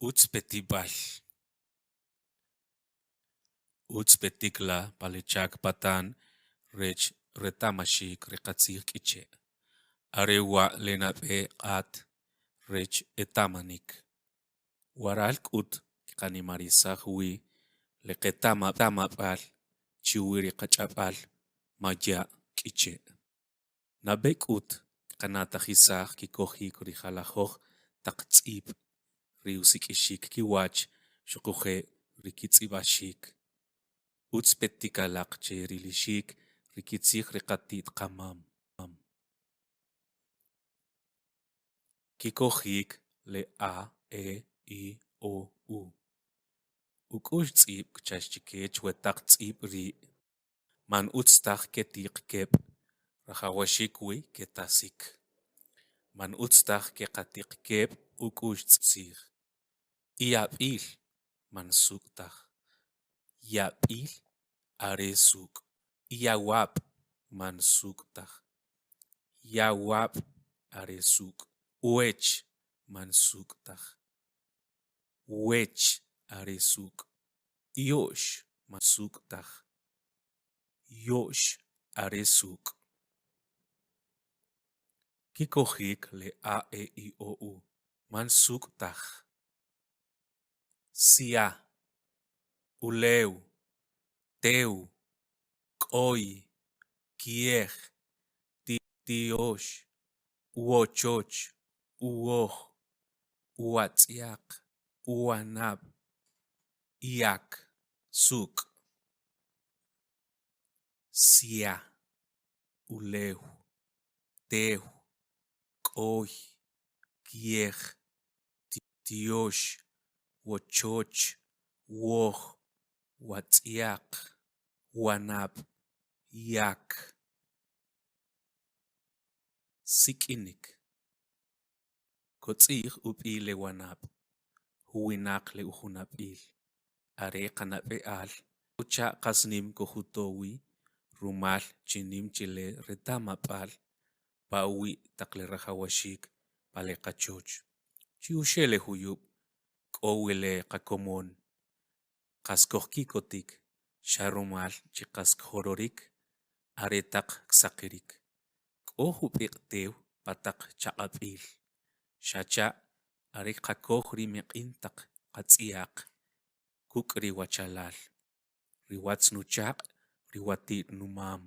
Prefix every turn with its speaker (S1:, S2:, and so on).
S1: Utz petib'al Utz petik la pa le chak patan rech reta'maxik ri qatzij K'iche'. Are wa' le nab'e q'at rech eta'manik. Waral k'ut kqanimarisaj wi le qeta'mab'al chi uwi' ri qach'ab'al maya' K'iche'. Nab'e k'ut kqana'tajisaj kikojik ri jalajoj taq tz'ib', ri usik'ixik kiwach xuquje' ri kitz'ib'axik. Utz petik alaq che rilixik ri kitzij ri qati't qamam. Kikojik le a, e, i, o, u. Uk'u'x tz'ib' kchax chi kech we taq tz'ib' ri'. Man utz taj ketiq keb', rajawaxik wi ketasik. Man utz taj keqatiq keb' uk'u'x tzij. Iyab'il man suk' taj, yab'il are suk'. Iyawab' man suk' taj, yawab' are suk'. Uwech man suk' taj, wech are suk'. Yo'x man suk' taj, yo'x are suk'. Kikojik le a, e, i, o, u man suk' taj. Sya, ulew, tew, k'oy, kyej, tyox, uwochoch, uwoj, uwatz'yaq, uwanab', yak, suk'. Sya, ulew, tew, k'oy, kyej, tyox, wochoch, woj, watz'yaq, wanab', yak. Sik'inik Kotz'i'j ub'i' le wanab', juwinaq le ujunab'il, are qanab'e'al ucha' qas nim kojuto' wi rumal chi nim chi le reta'mab'al pa uwi' taq le rajawaxik pa le qachoch. Chi uxe' le juyub' k'o wi le qakomon, qas kojki'kotik xa rumal chi qas kjororik are taq ksaqirik. K'o jub'iq' tew pa taq chaq'ab'il, xacha' are kqakoj ri miq'in taq qatz'yaq kuk' ri wachalal, ri watz nuchaq', ri wati't numam.